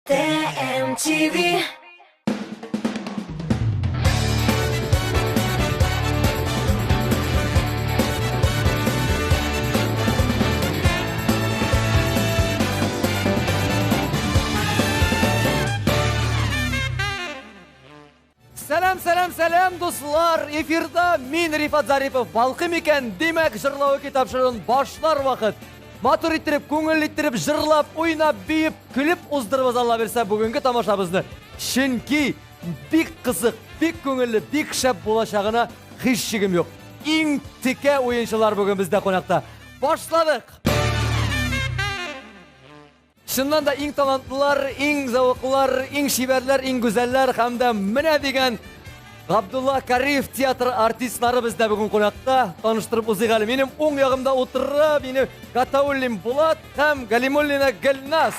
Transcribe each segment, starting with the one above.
TMTV. Сәлам, сәлам, сәлам, дуслар! Эфирда мин Рифат Зарипов. Балкым икән, димәк, җырлавы китапшырын башлар вакыт. Матур иттереп, күңел иттереп, җырлап, уйнап, биеп, көлеп уздырыбыз Алла бирсә бүгенге тамашабызны. Чөнки бик кызык, бик күңелле, бик шәп булачагына һич шигем юк. Иң текә уенчылар бүген бездә кунакта. Башладык! Чыннан да иң талантлылар, иң зәвыклылар, иң чибәрләр, иң гүзәлләр һәм дә менә дигән Габдулла Кариев театры артистлары бездә бүген кунакта. Таныштырып узыйк әле. Минем уң ягымда утыра мине Гатауллин Булат һәм Галимуллина Гөлназ.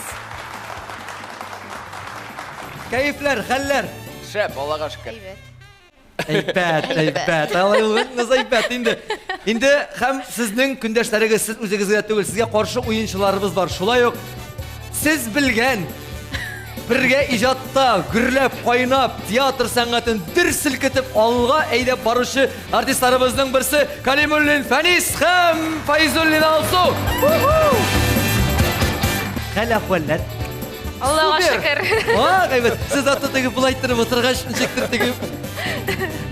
Кәефләр, хәлләр? Шәп, Аллага шөкер. Әйбәт. Әйбәт, әйбәт. Алай булган әйбәт инде. Инде һәм сезнең көндәшләрегез сез үзегез генә түгел, сезгә каршы уенчыларыбыз бар. Шулай ук сез белгән бергә иҗатта гөрләп, кайнап, театр сәнгатен дер селкетеп алга әйдәп баручы артистларыбызның берсе Калимуллин Фәнис һәм Файзуллин Алсу. Хәл әхвәлләр. Аллага шөкер. А, әйбәт. Сез аты теге болай иттереп утыргач, ничектер теге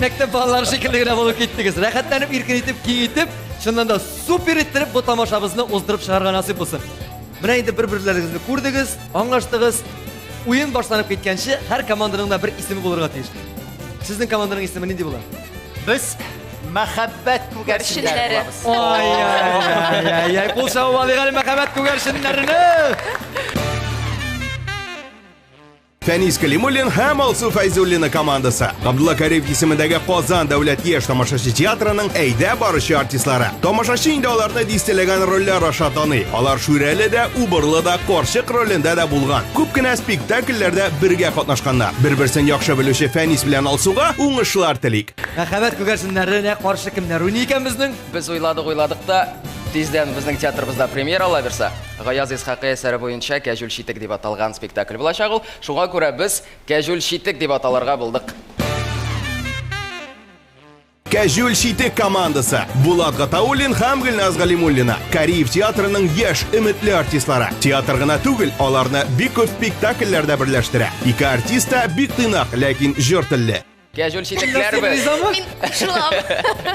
мәктәп балалары шикелле генә булып киттегез. Рәхәтләнеп, иркен итеп, киң итеп, чыннан да супер иттереп бу тамашабызны уздырып чыгарга насыйп булсын. Менә инде бер-берләрегезне күрдегез, аңлаштыгыз. Уен башланып киткәнче, һәр команданың да бер исеме булырга тиеш. Сезнең команданың исеме нинди була? Без мәхәббәт күгәрченнәре булабыз. Ай-яй-яй-яй, кул чабып алыйк әле мәхәббәт күгәрченнәренә. Фәнис Калимуллин һәм Алсу Фәйзуллина командасы. Габдулла Кариев исемендәге Казан дәүләт яшь тамашачы театрының әйдә баручы артистлары. Тамашачы инде аларны дистәләгән рольләр аша таный. Алар Шүрәле дә, Убырлы да, Карчык ролендә дә булган. Күп кенә спектакльләрдә бергә катнашканнар. Бер-берсен яхшы белүче Фәнис белән Алсуга уңышлар телик. Мәхәббәт күгәрченнәренә каршы кемнәр уйный икән безнең? Без уйладык, уйладык та, тиздән безнең театрыбызда премьера ала бирсә, Гаяз Исхакый әсәре буенча Кәҗүл читек дип аталган спектакль булачак ул. Шуңа күрә без Кәҗүл читек дип аталырга булдык. Кәҗүл читек командасы Булат Гатауллин һәм Гөлназ Галимуллина. Кариев театрының яшь, өметле артистлары. Театр гына түгел, аларны бик күп спектакльләрдә берләштерә. Ике артист та бик тыйнак, ләкин җор телле. Кәҗүл читекләр без. Мин кушылам.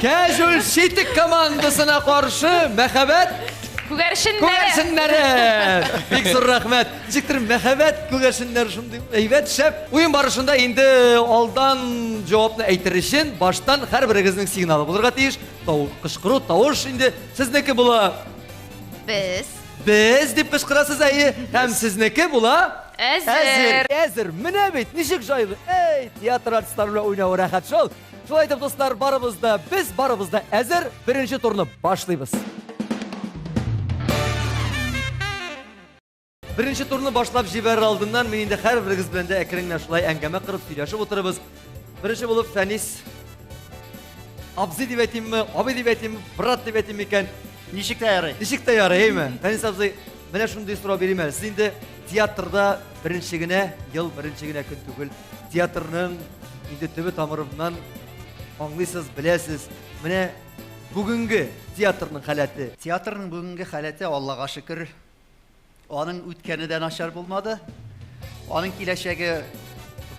Кәҗүл читек командасына каршы мәхәббәт Күгәрченнәре. күгәрченнәре. Бик зур рәхмәт. Ничектер мәхәббәт күгәрченнәре шундый әйбәт, шәп. Уен барышында инде алдан җавапны әйтер өчен баштан һәрберегезнең сигналы булырга тиеш. Тау кычкыру, тавыш инде сезнеке була. Без. Без дип кычкырасыз, әйе. Һәм сезнеке була. Әзер. Әзер. Менә бит, ничек җайлы. Эй, театр артистлары белән уйнау рәхәт шул. Шулай итеп, дуслар, барыбыз да, без барыбыз да әзер. Беренче турны башлыйбыз. Беренче турны башлап җибәрер алдыннан мин инде һәрберегез белән дә әкрен генә шулай әңгәмә корып сөйләшеп утырыбыз. Беренче булып Фәнис абзый дип әйтимме, абый дип әйтимме, брат дип әйтим микән? Ничек тә ярый. Ничек тә ярый, әйме? Фәнис абзый, менә шундый сорау бирим әле. Сез инде театрда беренче генә ел, беренче генә көн түгел. Театрның инде төбе тамырыннан аңлыйсыз, беләсез. Менә бүгенге театрның халәте. Театрның бүгенге халәте, Аллага шөкер, аның үткәне дә начар булмады. Аның киләчәге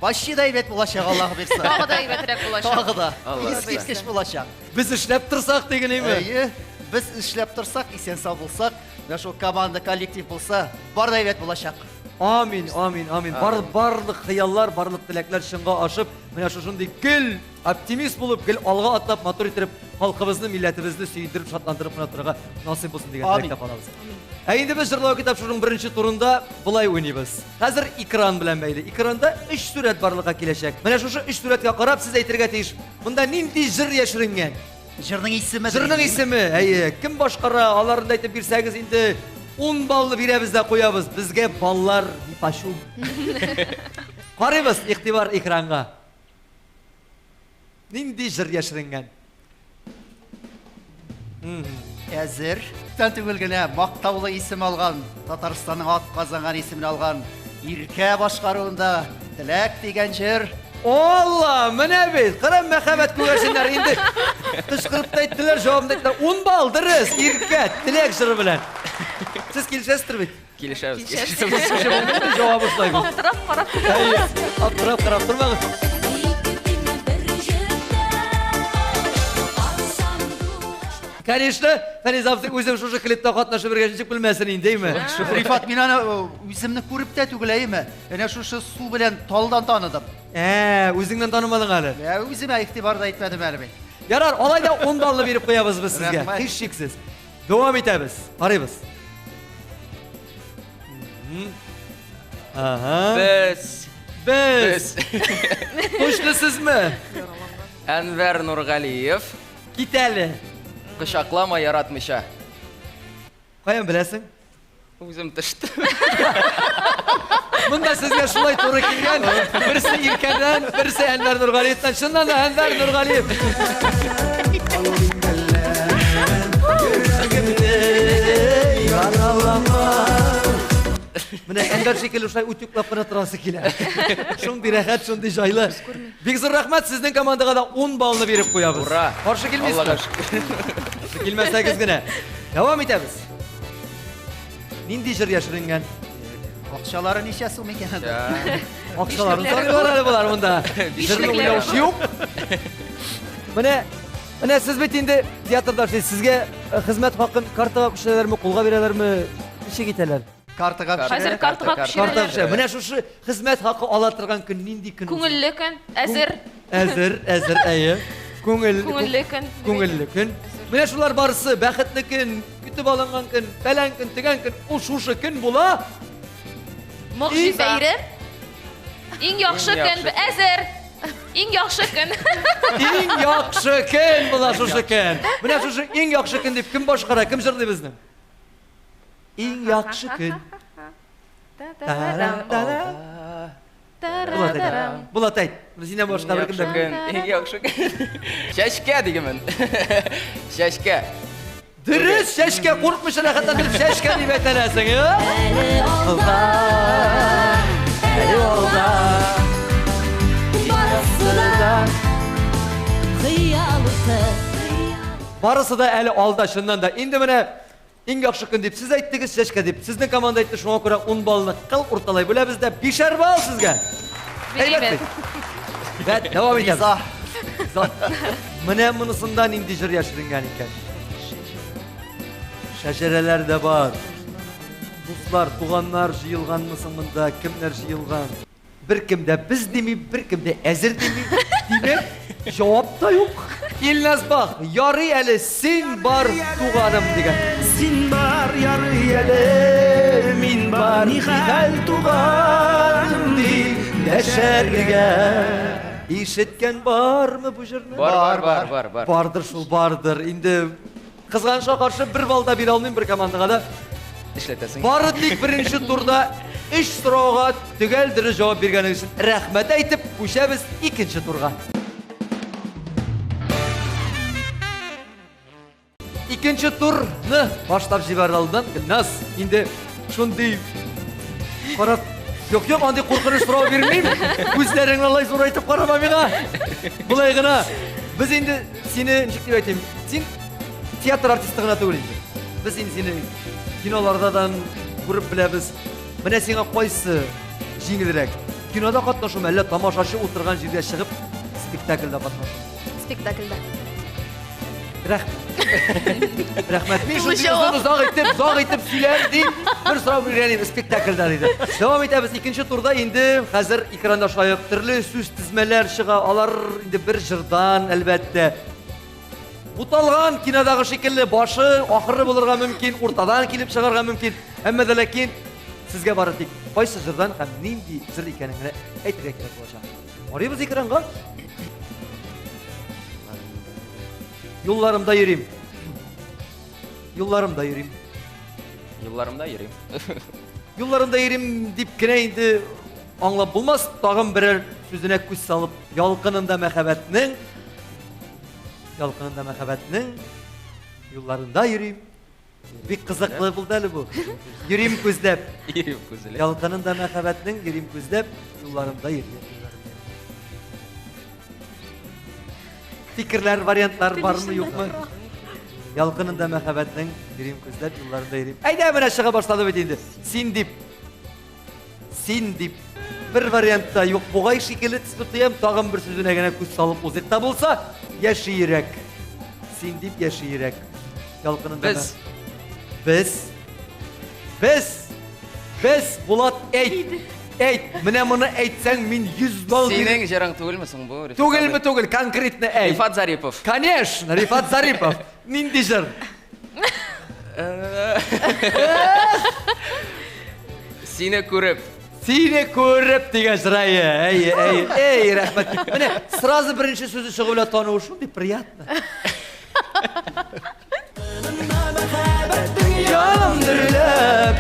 вообще да әйбәт булачак, Аллаһ бирсә. Тагы да әйбәтрәк булачак. Тагы да. Аллаһ Искиткеч булачак. Без эшләп торсак диген, әйме? Әйе, без эшләп торсак, исән сау булсак, менә шул команда, коллектив булса, бар да әйбәт булачак. Амин, амин, амин. Бар, барлык хыяллар, барлык теләкләр чынга ашып, менә шушындый гел оптимист булып, гел алга атлап, матур иттереп, халкыбызны, милләтебезне сөендереп, шатландырып кына торырга насыйп булсын дигән Амин. теләктә калабыз. Ә инде без җырлау китап шуның беренче турында болай уйныйбыз. Хәзер экран белән бәйле. Экранда 3 сурәт барлыкка киләчәк. Менә шушы 3 сурәткә карап сез әйтергә тиеш, монда нинди җыр яшеренгән? Җырның исеме. Җырның исеме, әйе, кем башкара, аларны да әйтеп бирсәгез инде 10 баллы бирәбез дә куябыз. Безгә баллар нипочем. Карыйбыз, игътибар экранга. Нинди җыр яшеренгән? Әзер. Күптән түгел генә мактаулы исем алган, Татарстанның ат казанган исемен алган Иркә башкаруында Теләк дигән җыр. Алла, менә бит, кара мәхәббәт күгәрченнәр инде. Кычкырып та әйттеләр, җавабын да әйттеләр. 10 балл, дөрес, Иркә, Теләк җыры белән. Сез килешәсездер бит? Килешәбез. Килешәбез. Җавабы шулай бит. Аптырап карап Әйе, аптырап карап тормагыз. Конечно, Фәнис абзый үзем шушы клипта катнашып йөргәч ничек белмәсен инде, әйме? Рифат, мин аны үземне күреп тә түгел, әйеме? Әнә шушы су белән талдан таныдым. Ә, үзеңнән танымадың әле. Ә, үземә игътибар да итмәдем әле мин. Ярар, алай да 10 баллы биреп куябыз без сезгә. Рәхмәт. Һичшиксез. Дәвам итәбез. Карыйбыз. Ага. Без. Без. Без. Точно сезме? Әнвәр Нургалиев. Кит әле. Кочаклама яратмыйча. Каян беләсең? Үзем төштем. Монда сезгә шулай туры килгән. Берсе Иркәдән, берсе Әнвәр Нургалиевтан. Чыннан да Әнвәр Нургалиев. Менә Әнвәр шикелле шулай утюглап кына торасы килә. Шундый рәхәт, шундый җайлы. Бик зур рәхмәт, сезнең командага да 10 баллны биреп куябыз. Ура! Каршы килмисезме? Аллага шөкер. Каршы килмәсәгез генә. Дәвам итәбез. Нинди җыр яшеренгән? Акчалары ничә сум икән анда? Акчаларын сорыйлар әле болар монда. Җырны уйнаучы юк. Менә менә сез бит инде театрда эшлисез. Сезгә хезмәт хакын картага күчерәләрме, кулга бирәләрме? Ничек итәләр? Картага Хәзер күчерәләр. картага Картага күчерәләр. күчерә. Менә шушы хезмәт хакы ала торган көн нинди көн? ул? Күңелле көн. Әзер. Әзер, әзер, әйе. Күңел Күңелле көн. Күңелле көн. Менә шулар барысы бәхетле көн, көтеп алынган көн, фәлән көн, төгән көн, ул шушы көн була. Могҗиза. Бәйрәм. Иң яхшы Иң көн. яхшы көн. Әзер. Иң яхшы көн. Иң яхшы көн була шушы көн. Менә шушы иң яхшы көн дип кем башкара, кем җырлый безнең? Иң яхшы көн. Тарам-тарам. Булат әйт. Булат әйт. Синнән башка бер кем дә Көн, иң яхшы көн. Чәчкә дигәнмен. Чәчкә. Дөрес, чәчкә куркмыйча рәхәтләнеп чәчкә дип әйтәләсең, ә? Алда, әле алда. Барысы да хыял уты. Барысы да әле алда, чыннан да. Инде менә иң яхшы көн дип сез әйттегез, чәчкә дип. Сезнең команда әйтте, шуңа күрә 10 баллны кыл урталай бүләбез дә 5 балл сезгә. Әйбәт бит. Бәт, дәвам итәбез. Риза. Менә монысында нинди җыр яшеренгән икән. Шәҗәрәләр дә бар. Дуслар, туганнар җыелганмы соң монда? Кемнәр җыелган? Беркем дә без дими, беркем дә әзер дими. Димәк, җавап та юк. Илназ Бах, ярый әле син бар туганым дигән. Син бар ярый әле, мин бар нихәл туганым дип дәшәргә. Ишеткән бармы бу җырны? Бар, бар, бар, бар, бар. Бардыр шул, бардыр. Инде кызганычка каршы бер балл да бирә алмыйм бер командага да. Эшләтәсең. Бары тик беренче турда өч сорауга төгәл дөрес җавап биргәнегез өчен рәхмәт әйтеп күчәбез икенче турга. Икенче турны башлап җибәрер алдыннан Гөлназ инде шундый карап Юк, юк, андый куркыныч сорау бирмим. Күзләреңне алай зурайтып карама миңа. Болай гына. Без инде сине ничек дип әйтим? Син театр артисты гына түгел инде. Без инде сине кинолардан күреп беләбез. Менә сиңа кайсы җиңелрәк? Кинода катнашумы, әллә тамашачы утырган җиргә чыгып спектакльдә катнашу? Спектакльдә. Рәхмәт. Рәхмәт. Мин Тулы шундый җавап. озын озак итеп, озак итеп сөйләр дип, бер сорау биргән идем спектакльдә диде. Дәвам итәбез. Икенче турда инде хәзер экранда шулай ук төрле сүз тезмәләр чыга. Алар инде бер җырдан, әлбәттә. Буталган кинодагы шикелле башы ахыры булырга мөмкин, уртадан килеп чыгарга мөмкин. Әмма дә ләкин сезгә бары тик кайсы җырдан һәм нинди җыр икәнен генә әйтергә кирәк булачак. Карыйбыз экранга. Юлларымда йөрим. Юлларымда йөрим. Юлларымда йөрим. Юлларымда йөрим дип кенә инде аңлап булмас. Тагын берәр сүзенә күз салып, ялкынында мәхәббәтнең, ялкынында мәхәббәтнең юлларында йөрим. Бик кызыклы булды әле бу. Йөрим күзләп. Йөрим күзләп. Ялкынында мәхәббәтнең йөрим күзләп, юлларымда йөрим. Фикерләр, вариантлар бармы, юкмы? Ялкынында мәхәббәтнең йөрим күзләп, юлларымда йөрим. Әйдә, менә чыга башлады бит инде. Син дип. Син дип. Бер вариантта юк бугай шикелле төсле тоям, тагын бер сүзенә генә күз салып узыйк та булса, яши йөрәк. Син дип яши йөрәк. Ялкынында Без. Без. Без. Без, Булат, әйт. Әйт, менә моны әйтсәң, мин 100 балл бирәм. Синең җырың түгелме соң бу? Рифат Түгелме абый? түгел, конкретно әйт. Рифат Зарипов. Конечно, Рифат Зарипов. Нинди җыр? Сине күреп. Сине күреп дигән җыр, әйе, әйе, әйе. Эй, рәхмәт. Менә сразу беренче сүзе чыгу белән тануы шундый приятно. Янам дөрләп,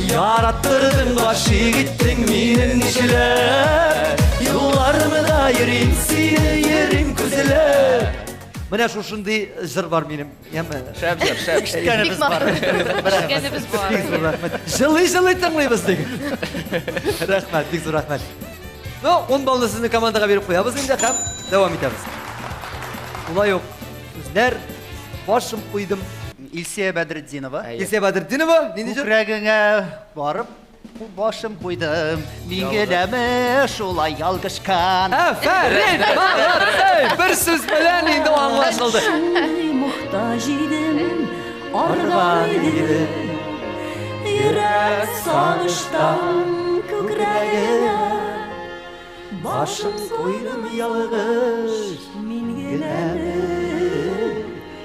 яраттырдың, гашыйк иттең мине нишләп. Юлларымда йөрим, сине йөрим күзләп. Менә шушындый җыр бар минем. Яме. Шәп җыр, шәп. Ишеткәнебез бар. Ишеткәнебез бар. Бик зур рәхмәт. Җылый-җылый тыңлыйбыз диген. Рәхмәт, бик зур рәхмәт. Ну, 10 баллны сезнең командага биреп куябыз инде һәм дәвам итәбез. Шулай ук сүзләр башым куйдым. Илсия Бәдретдинова. Илсия Бәдретдинова, нинди җыр? Күкрәгеңә барып башым куйдым. Мин генәме шулай ялгышкан. Афәрин! Молодцы! Бер сүз белән инде аңлашылды. Шундый мохтаҗ идем, арган идем. Йөрәк сагыштан күкрәгенә Башым куйдым ялгыш, мин генәме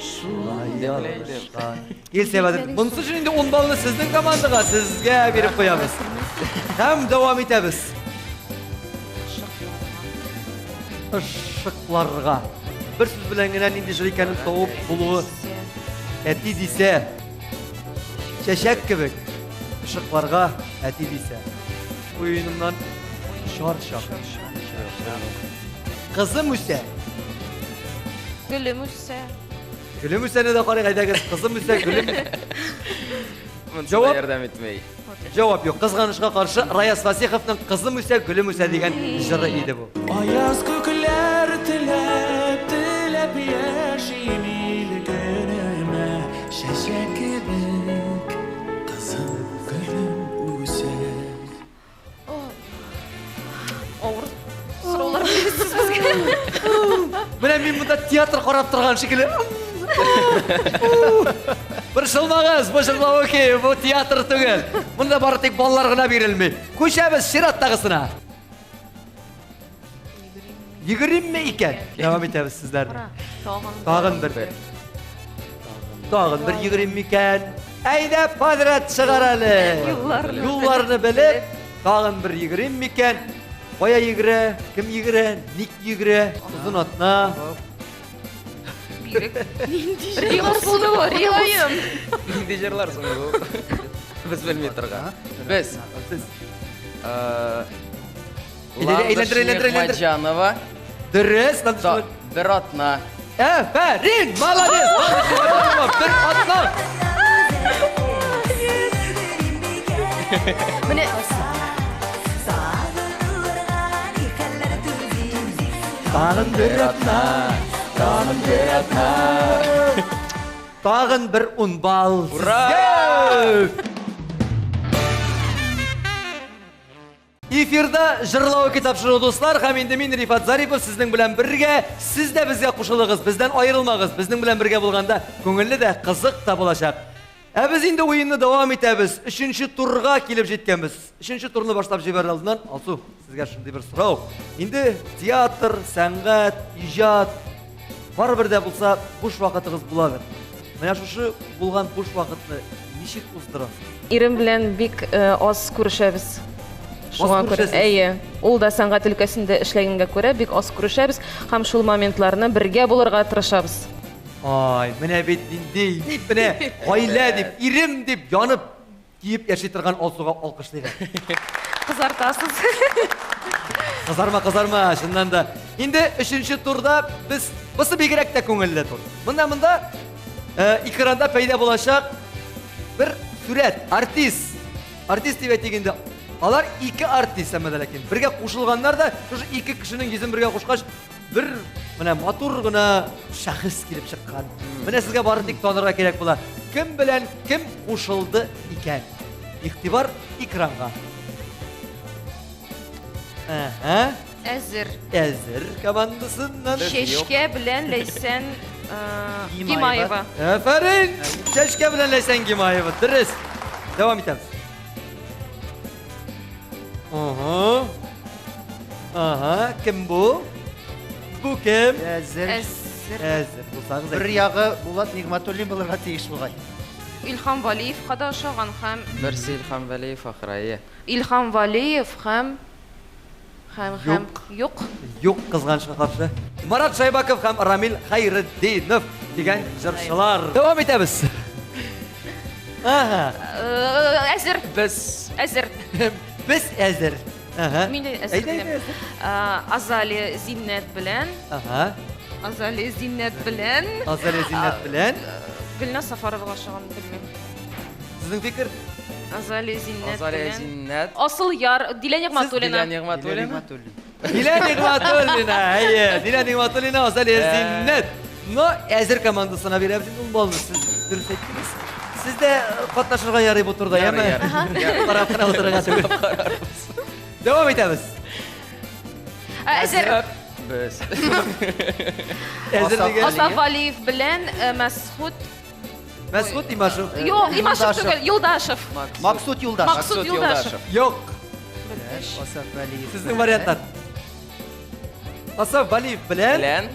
шулай ялгышкан. Илсия Бәдретдинова. Монысы өчен инде 10 баллны сезнең командага, сезгә биреп куябыз. Һәм дәвам итәбез. Ышыкларга. Бер сүз белән генә нинди җыр икәнен табып булуы. Әти дисә, чәчәк кебек. Ышыкларга әти дисә. Уенымнан чар-чар. Кызым үсә. Гөлем үсә. Гөлем үсәне дә карыйк, әйдәгез. Кызым үсә, гөлем. Монысы да Җавап? ярдәм итмей. Җавап юк. Кызганычка каршы, Раяз Фасиховның Кызым үсә, гөлем үсә дигән җыры иде бу. Аяз күкләр теләп, теләп яшим ил-көнемә. Чәчәк кебек кызым гөлем үсә. Авыр сораулар бирәсез безгә. Менә мин монда театр карап торган шикелле. Борчылмагыз, бу җырлау окей, бу театр түгел. Монда бары тик баллар гына бирелми. Күчәбез чираттагысына. Йөгеримме икән? Дәвам итәбез сезләрне. Тагын. Тагын бер. Тагын бер йөгеримме икән? Әйдә, подряд чыгар әле. Юлларны Юлларны белеп, тагын бер йөгеримме икән? Кая йөгерә? Кем йөгерә? Ник йөгерә? Озын атна. Ребус булды бу, ребус. Нинди җырлар соң бу? Без белми торган. Без. Сез. Ландыш Әйләндер, әйләндер, әйләндер. Нигъмәтҗанова. Дөрес, Ландыш Та- Бер атна. Афәрин, молодец! Ландыш Нигъмәтҗанова, бер атна. Менә Тагын бер атна, тагын бер атна. Тагын бер ун балл. Ура! Сезгә! Эфирда җырлау тапшыруы, дуслар, һәм инде мин Рифат Зарипов сезнең белән бергә, сез дә безгә кушылыгыз, бездән аерылмагыз. Безнең белән бергә булганда күңелле дә, кызык та булачак. Ә без инде уенны дәвам итәбез. Өченче турга килеп җиткәнбез. Өченче турны башлап җибәрер алдыннан, Алсу, сезгә шундый бер сорау. Инде театр, сәнгать, иҗат барыбер дә булса буш вакытыгыз буладыр. Менә шушы булган буш вакытны ничек уздырасыз? Ирем белән бик аз күрешәбез. Шуңа күрә, күрешәсез? әйе, ул да сәнгать өлкәсендә эшләгәнгә күрә бик аз күрешәбез һәм шул моментларны бергә булырга тырышабыз. Ай, менә бит нинди, менә гаилә дип, ирем дип янып киеп яши торган Алсуга алкышлыйк. Кызартасыз. Кызарма, кызарма, чыннан да. Инде өченче турда без бусы бигрәк тә күңелле тур. Монда экранда пәйда булачак Бер сурәт, артист. Артист дип әйтик инде. Алар ике артист әмма дә ләкин. Бергә кушылганнар да, шушы ике кешенең йөзен бергә кушкач, бер менә матур гына шәхес килеп чыккан. Менә сезгә бары тик танырга кирәк була. Кем белән кем кушылды икән? Игътибар экранга. Әһә. Әзер. Әзер командасыннан. Чәчкә белән Ләйсән Гимаева. Афәрин! Чәчкә белән Ләйсән Гимаева. Дөрес. Дәвам итәбез. Ага. Ага, кем бу? Бу кем? Әзер. Әзер. Әзер булсагыз. Бер ягы Булат Нигматуллин булырга тиеш бугай. Илһам Валиевка да ошаган һәм Берсе Илһам Вәлиев ахыры, әйе. Илһам Валиев һәм һәм һәм юк. Юк, кызганычка каршы. Марат Шайбаков һәм Рамил Хайретдинов дигән җырчылар. Дәвам итәбез. Ага. Әзер. Без әзер. Без әзер. Ага. Мин дә әзер. Әйдә, әйдә, әзер. Азалия Зиннәт белән. Ага. Азалия Зиннәт белән. Азалия Зиннәт белән. Гөлназ Сафаровага ошаган, белмим. Сезнең фикер? Азалия Зиннәт Азалия белән. Зиннәт. Асыл Яр, Дилә Нигъмәтуллина. Дилә Нигъмәтуллина. Дилә Нигъмәтуллина, әйе. Дилә Нигъмәтуллина, Азалия Зиннәт. Но әзер командасына бирәбез инде ул балны. Сез дөрес әйттегез. Сез дә катнашырга ярый бу турда, яме? Карап кына утырырга түгел. Дәвам итәбез. Әзер. Без. Әзер дигән. Асаф Валиев белән Мәсхүт. Мәсхүт Имашев. Юк, Имашев түгел, Юлдашев. Максут Юлдашев. Максут Юлдашев. Юк. Асаф Валиев. Сезнең вариантлар. Асаф Валиев белән Белән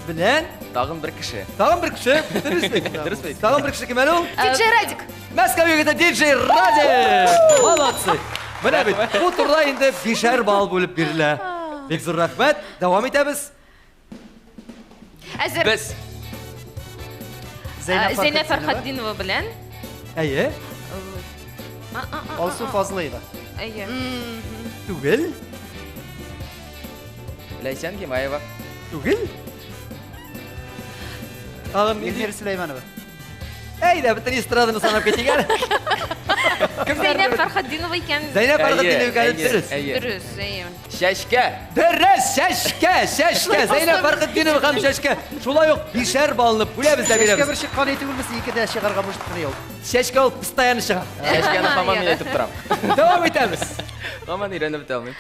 белән тагын бер кеше. Тагын бер кеше. Дөрес бит? Дөрес бит. Тагын бер кеше кем әле ул? Диджей Радик. Мәскәү егете диджей Радик. Молодцы. Менә бит, бу турда инде бишәр балл бүлеп бирелә. Бик зур рәхмәт. Дәвам итәбез. Әзер. Без. Зәйнәп Фәрхатдинова белән. Әйе. Алсу Фазлыева. Әйе. Түгел. Ләйсән Гимаева. Түгел. Тагын Эльмира Сөләйманова. Әйдә, бөтен эстраданы санап китик әле. Зәйнәп Фәрхатдинова икән. Зәйнәп Фәрхатдинова икән, дөрес. Дөрес, әйе. Чәчкә. Дөрес, чәчкә, чәчкә. Зәйнәп Фәрхетдинова һәм чәчкә. Шулай ук бишәр баллны бүләбез дә бирәбез. Чәчкә бер чыккан әйтүгелмесе, ике дә чыгарга может кына ул. Чәчкә ул постоянно чыга. Чәчкәне һаман мин әйтеп торам. Дәвам итәбез. Һаман өйрәнеп бетә алмыйм.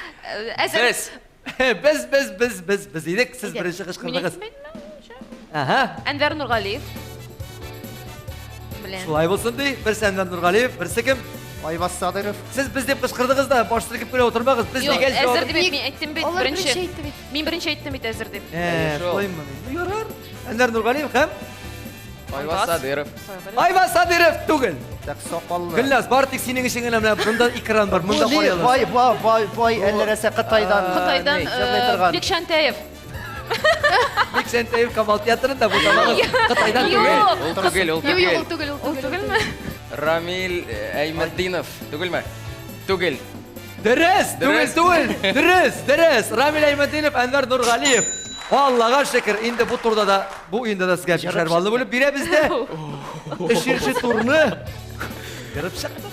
Әзер. Без. Без, без, без, без, без идек. Сез беренче кычкырдыгыз. Ага. Әнвәр Нургалиев. Белән. Шулай булсын ди. Берсе Әнвәр Нургалиев, берсе кем? Айваз Садыров. Сез без дип кычкырдыгыз да, баш селкеп кенә утырмагыз. Без Юк, дигән әзер дип мин әйттем бит Алар беренче. беренче әйтте бит. Мин беренче әйттем бит әзер дип. Э, шулаймы? Ну, ярар. Әнвәр Нургалиев һәм Айваз Садыров. Айваз Садыров түгел. Так сакаллы. Гөлназ, бары тик синең өчен генә менә монда экран бар, монда Бу карый ни? аласың. Бай, бай, бай, бай, әллә нәрсә Кытайдан. Кытайдан җырлый торган. Бекшантаев. Бекшантаев Камал театрында бу тамагыз Кытайдан түгел. Ул түгел, ул Юк, юк, түгел. ул түгел, ул Ул түгел. түгелме? Рамил Әйметдинов түгелме? Түгел. Дөрес, түгел, түгел. Дөрес, дөрес. Рамил Әйметдинов, Әнвәр Нургалиев. Аллага шөкер, инде бу турда да, бу уенда да сезгә бишәр баллы бүлеп бирәбез дә. Өченче турны ерып чыктык.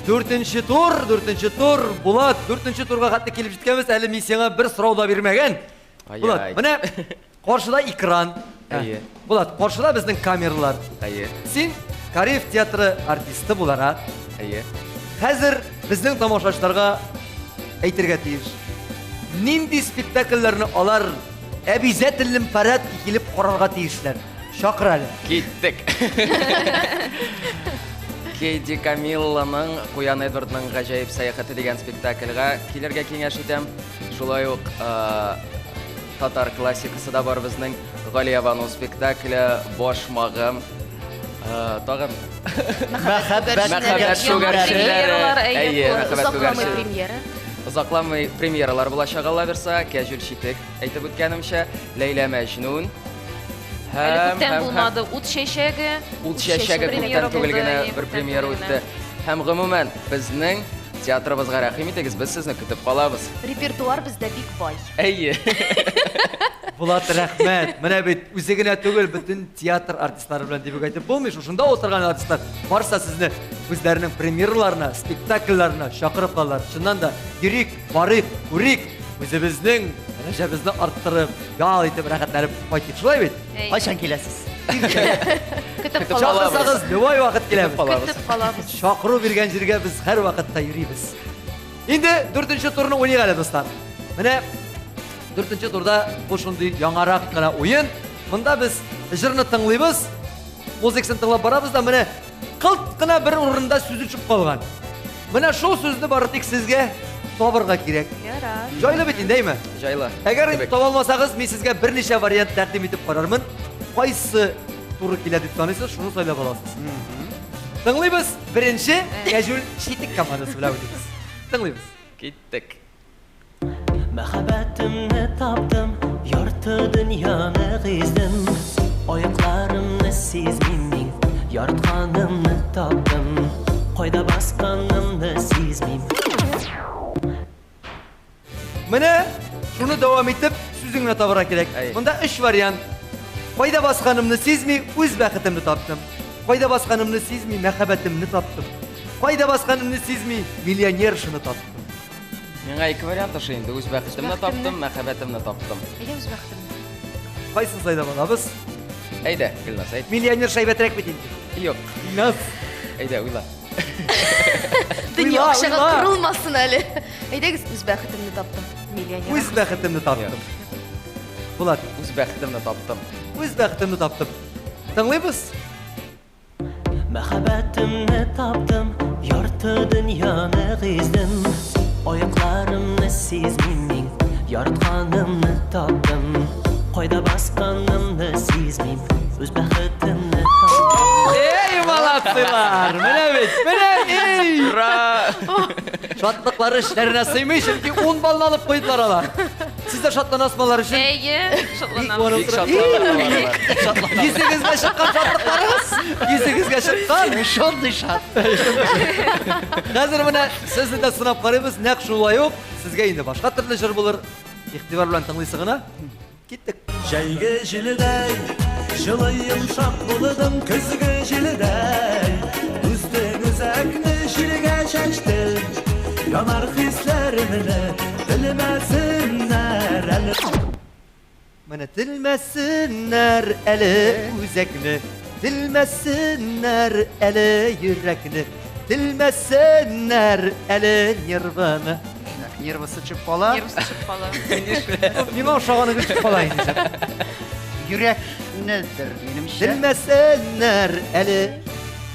Дүртенче тур, дүртенче тур, Булат, дүртенче турга хәтле килеп җиткәнбез, әле мин сиңа бер сорау да бирмәгән. Булат, менә каршыда экран. Әйе. Булат, каршыда безнең камералар. Әйе. Син Кариев театры артисты буларак, Әйе. хәзер безнең тамашачыларга әйтергә тиеш. Нинди спектакльләрне алар обязательном порядке килеп карарга тиешләр? Чакыр әле. Киттек. Кейди Камилланың Куян Эдвардның гаҗәеп сәяхәте дигән спектакльгә килергә киңәш итәм. Шулай ук татар классикасы да бар безнең Галия Бану спектакле, Башмагым. Тагын Мәхәббәт Мәхәббәт күгәрченнәре. Әйе, мәхәббәт Озакламый күгәрчене. премьера. Озакламый премьералар булачак, Алла бирса, Кәҗүл читек, әйтеп үткәнемчә, Ләйлә Мәҗнүн. Әле күптән булмады. Ут чәчәге. Ут чәчәге күптән түгел генә бер премьера үтте. Һәм гомумән, безнең театрыбызга рәхим итегез, без сезне көтеп калабыз. Репертуар бездә бик бай. Әйе. Булат, рәхмәт. Менә бит үзе генә түгел, бөтен театр артистлары белән дип әйтеп булмый. Шушында утырган артистлар барса сезне үзләренең премьераларына, спектакльләренә чакырып калалар. Чыннан да, йөрик, барыйк, күрик, үзебезнең дәрәҗәбезне арттырып, ял итеп, рәхәтләнеп кайтыйк. Шулай бит? Кайчан киләсез? Көтеп калабыз. Чакырсагыз, любой вакыт киләбез. Көтеп калабыз. Чакыру биргән җиргә без һәрвакытта йөрибез. Инде дүртенче турны уйныйк әле, дуслар. Менә дүртенче турда бу шундый яңарак кына уен. Монда без җырны тыңлыйбыз, музыкасын тыңлап барабыз да, менә кылт кына бер урында сүзе төшеп калган. Менә шул сүзне бары тик сезгә табырга кирәк. Ярар. Җайлы бит инде, әйме? Җайлы. Әгәр инде таба алмасагыз, мин сезгә берничә вариант тәкъдим итеп карармын. Кайсы туры килә дип саныйсыз, шуны сайлап аласыз. Тыңлыйбыз. Беренче Кәҗүл читек командасы белән уйныйбыз. Тыңлыйбыз. Киттек. Мәхәббәтемне таптым, ярты дөньяны гиздем. Аякларымны сизмим мин, яратканымны таптым. Кайда басканымны сизмим. Менә шуны дәвам итеп, сүзеңне табырга кирәк. Монда өч вариант. Кайда басканымны сизми, үз бәхетемне таптым. Кайда басканымны сизми, мәхәббәтемне таптым. Кайда басканымны сизми, миллионершаны таптым. Миңа ике вариант ошый инде. Үз бәхетемне таптым, мәхәббәтемне таптым. Әйдә үз бәхетемне. Кайсын сайлап алабыз? Әйдә, Гөлназ, әйт. Миллионерша әйбәтрәк бит инде. Юк. Гөлназ. Әйдә, уйла. Дөнья Уйла, акчага уйла. корылмасын әле. Әйдәгез, үз бәхетемне таптым. Миллионер. Үз бәхетемне таптым. Булат. Үз бәхетемне таптым. Үз бәхетемне таптым. Тыңлыйбыз? Мәхәббәтемне таптым, ярты дөньяны гиздем. Аякларымны сизмим мин, яратканымны таптым. Кайда басканымны сизмим, үз бәхетемне таптым. Эй, молодцылар! Менә бит, менә, эй! Ура! Шатлыклары эшләренә сыймый, чөнки 10 баллны алып куйдылар алар. Сез дә шатланасызмы алар өчен? Әйе, шатланам. Бик шатланам. Йөзегезгә чыккан шатлыкларыгыз, йөзегезгә чыккан. Шундый шат. Хәзер менә сезне дә сынап карыйбыз, нәкъ шулай ук. Сезгә инде башка төрле җыр булыр. Игътибар белән тыңлыйсы гына. Киттек. Җәйге җиледәй, җылы йомшак булдым, көзге җиледәй. Үстең үзәкне җилгә чәчтем. Янар хисләремне белмәсеннәр әле. Менә телмәсеннәр әле үзәкне, телмәсеннәр әле йөрәкне, телмәсеннәр әле нервыны. Нервысы төшеп кала. Нервысы төшеп кала. Миңа ошаганы гел төшеп кала инде. Йөрәкнедер, минемчә. Телмәсеннәр әле.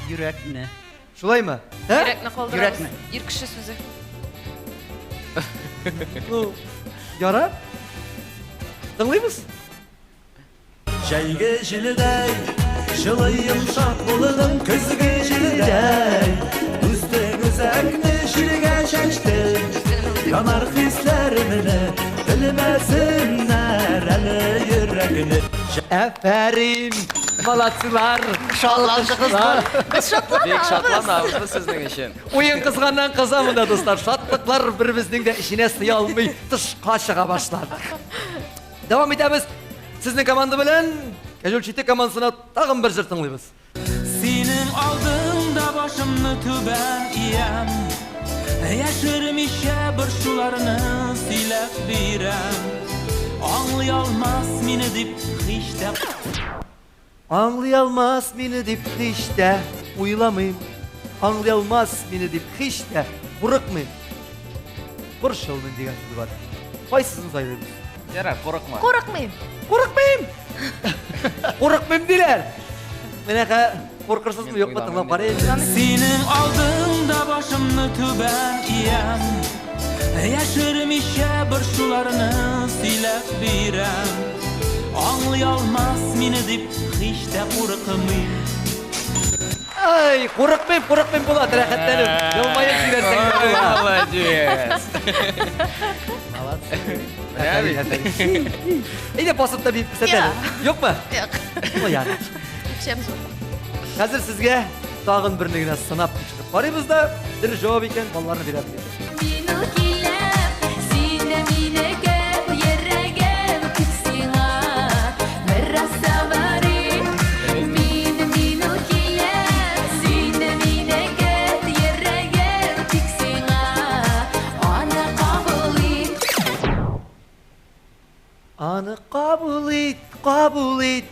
Йөрәкне. Шулаймы? Ә? Йөрәкне калдырабыз. Йөрәкне. Ир кеше сүзе. Ну, ярар. Тыңлыйбыз? Җәйге җиледәй, җылы йомшак булдым, көзге җиледәй. Үстең үзәкне җилгә чәчтем. Янар хисләремне белмәсеннәр әле йөрәкне. Әфәрин! Молодцылар! Шатланды кызлар. Без шатланабыз. Бик шатланабыз без сезнең өчен. Уен кызганнан кыза монда, дуслар. Шатлыклар беребезнең дә эченә сыя алмый, тышка чыга башлады. Дәвам итәбез. Сезнең команда белән Кәҗүл читек командасына тагын бер җыр тыңлыйбыз. Синең алдыңда башымны түбән иям. Яшермичә борчуларны сөйләп бирәм. Аңлый алмас мине дип һич тә Аңлый алмас мине дип һич тә уйламыйм. Аңлый алмас мине дип һич тә курыкмыйм. Борчылмыйм дигән сүз бар. Кайсысын сайлыйбыз? Ярар, курыкма. Курыкмыйм. Курыкмыйм! Курыкмыйм диләр. Менә хә куркырсызмы, Мин юкмы, тыңлап уйламыйм карыйк. Синең алдыңда башымны түбән иям. Яшермичә борчуларны сөйләп бирәм. Аңлый алмас мине дип һич тә курыкмыйм. Ай, курыкмыйм, курыкмыйм Булат, рәхәтләнеп. Елмаеп җибәрсәң дә Ой, була. молодец. Молодцы. Менә бит. Әйдә басып та биеп күрсәт әле. Юкмы? Юк. Ну, ярар. Үкчәм зур. Хәзер сезгә тагын берне генә сынап тикшереп карыйбыз да, дөрес җавап икән, балларны бирәбез инде. Мин ул киләм, син дә минеке, йөрәгем тик сиңа. Кабул ит, кабул ит.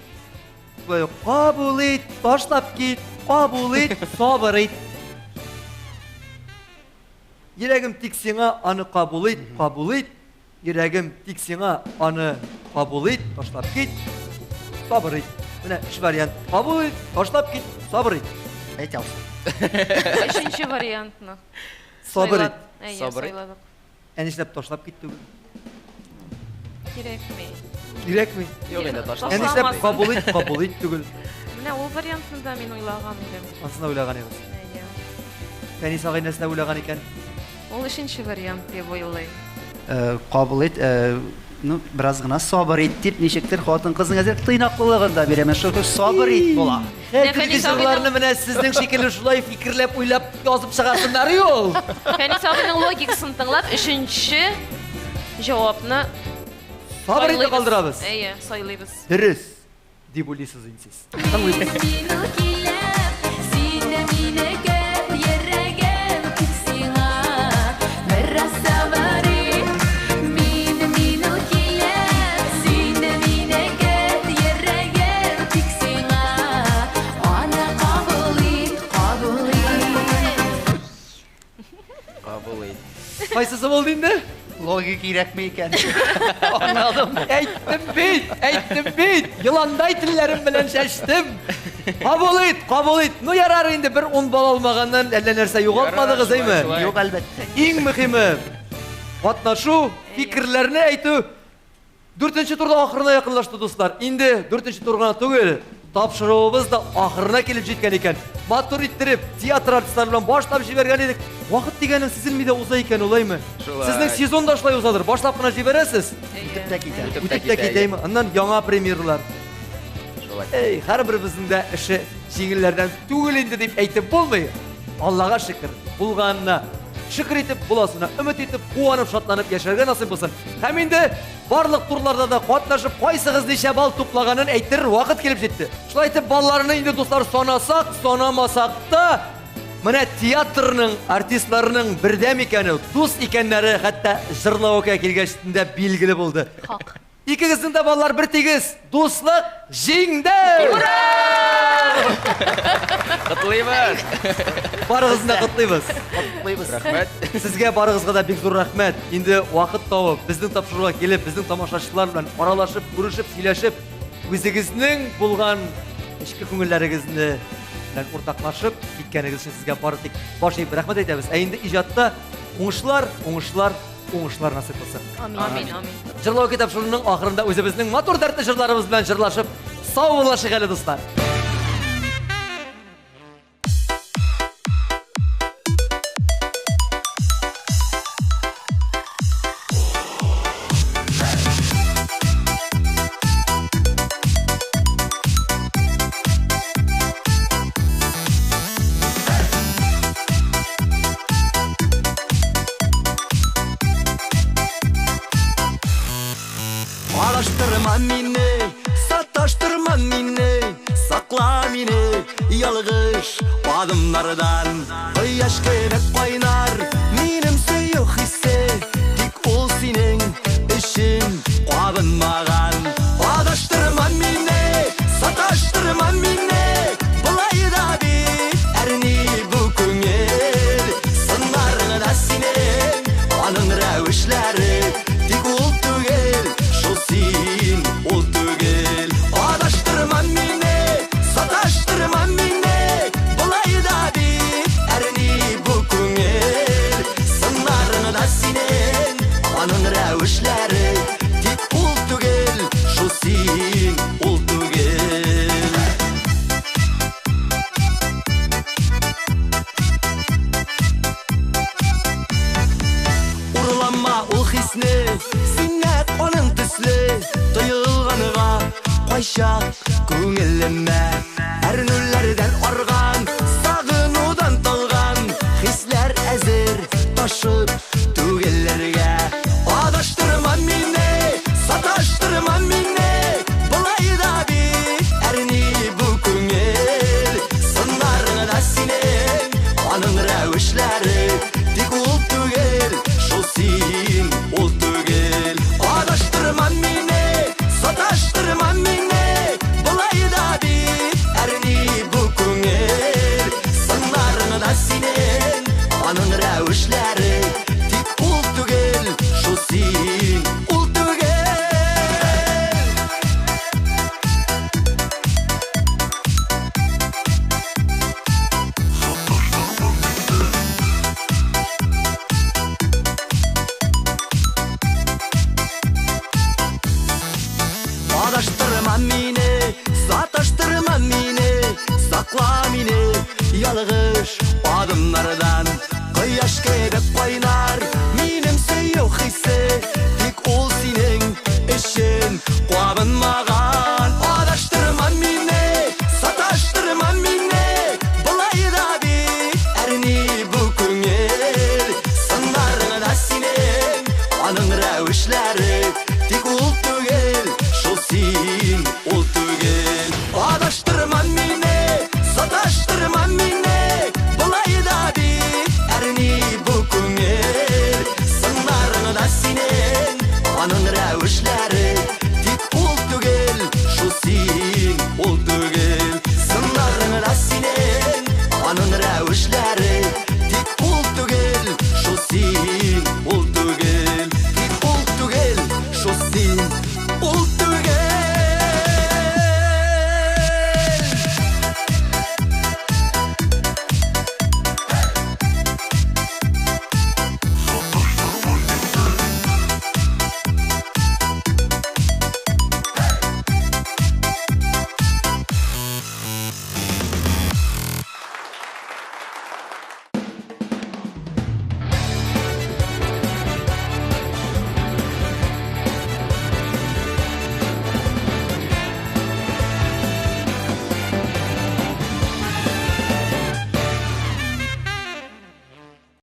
Шулай ук кабул ит, ташлап кит, кабул ит, сабыр ит. Йөрәгем тик сиңа, аны кабул ит, кабул ит. Йөрәгем тик сиңа, аны кабул ит, ташлап кит, сабыр ит. Менә өч вариант. Кабул ит, ташлап кит, сабыр ит. Әйт Алсу. Өченче вариантны. Сабыр ит. Әйе, Сабыр ит. сайладык. Ә нишләп ташлап кит түгел? Кирәкми. Кирәкми. Юк инде ташлап. Ә нишләп кабул ит, кабул ит түгел? Менә ул вариантны да мин уйлаган идем. Анысын да уйлаган идегез. Әйе. Фәнис агай нәрсә уйлаган икән? Ул өченче вариант дип уйлыйм. Кабул ит, ну, бераз гына сабыр ит дип ничектер хатын-кызның әзер тыйнаклылыгын да бирә. Менә шул сабыр ит була. Һәр Фәнис көнге җырларны менә сезнең шикелле шулай фикерләп, уйлап язып чыгасыннар юл. Фәнис абыйның логикасын тыңлап, өченче җавапны Сабыр итеп сайлыйбыз. калдырабыз. Әйе, сайлыйбыз. Дөрес дип уйлыйсыз инде сез. Тыңлыйбыз. Мин киләм, син дә мине көт, йөрәгем тик сиңа. Бераз сабыр ит. Мин, мин киләм, син дә мине көт, йөрәгем тик сиңа. Аны кабул ит, кабул ит. Кабул ит. Кайсысы булды инде? Логика кирәкме икән? Аңладым. Әйттем бит, әйттем бит. Еландай телләрем белән чәчтем. Кабул ит, кабул ит. Ну ярар инде бер 10 балл алмаганнан әллә нәрсә югалтмадыгыз, Ярар, әйме? шулай, шулай. Юк, әлбәттә. Иң мөһиме катнашу, фикерләрне әйтү. Дүртенче турда ахырына якынлашты, дуслар. Инде дүртенче тур гына түгел, тапшыруыбыз да ахырына килеп җиткән икән. Матур иттереп, театр артистлары белән башлап җибәргән идек. Вакыт дигәнең сизелми дә уза икән, улаймы? Шулай. Сезнең сезон да шулай узадыр. Башлап кына җибәрәсез. Үтеп тә китә. Үтеп Үтеп тә китәме? Аннан яңа премьералар. Шулай. Эй, һәрберебезнең дә эше җиңелләрдән түгел инде дип әйтеп булмый. Аллага шөкер, булганына шөкер итеп, буласына өмет итеп, куанып, шатланып яшәргә насыйп булсын. Һәм инде барлык турларда да катнашып, кайсыгыз ничә балл туплаганын әйтер вакыт килеп җитте. Шулай итеп балларны инде дуслар санасак, санамасак та, менә театрның, артистларының бердәм икәне, дус икәннәре хәтта җырлауга килгәч дә билгеле булды. Хак. Икегезнең дә баллар бер тигез. Дуслык җиңде! Ура! Котлыйбыз. Барыгызны да котлыйбыз. Котлыйбыз. Рәхмәт. Сезгә барыгызга да бик зур рәхмәт. Инде вакыт табып, безнең тапшыруга килеп, безнең тамашачылар белән аралашып, күрешеп, сөйләшеп, үзегезнең булган эчке күңелләрегезне белән уртаклашып киткәнегез өчен сезгә бары тик баш иеп рәхмәт әйтәбез. Ә инде иҗатта уңышлар, уңышлар, уңышлар насыйп булсын. Амин, амин. Җырлау китапшыруының ахырында үзебезнең матур дәртле җырларыбыз белән җырлашып, сау булашыйк әле, дуслар. Araştırma мине, саташтырма мине, сакла мине ялгыш адымнардан. Кояш кебек кайнар минем сөю хисе, тик ул синең өчен кабынмаган. Адаштырма мине, саташтырма мине, болай да бит әрни бу күңел. Сыннар гына синең, аның рәвешләре, тик ул түгел, шул син, ул түгел. Адаштырма мине, саташтырма мине, болай да бит әрни бу күңел. Сыннар гына синең, аның рәвешләре, тик ул түгел, шул син, ул түгел. Урлама ул хисне, син нәкъ аның төсле тоелганга кайчак күңелемә. Әрнүләрдән арган, сагынудан талган хисләр әзер ташып түгелләргә. Адаштырма мине, саташтырма мине, болай да бит әрни бу күңел. Сыннар гына синең, аның рәвешләре, тик ул түгел, шул син, ул түгел. Адаштырма мине, саташтырма Эшләү эшләре. Тик ул түгел, шул син.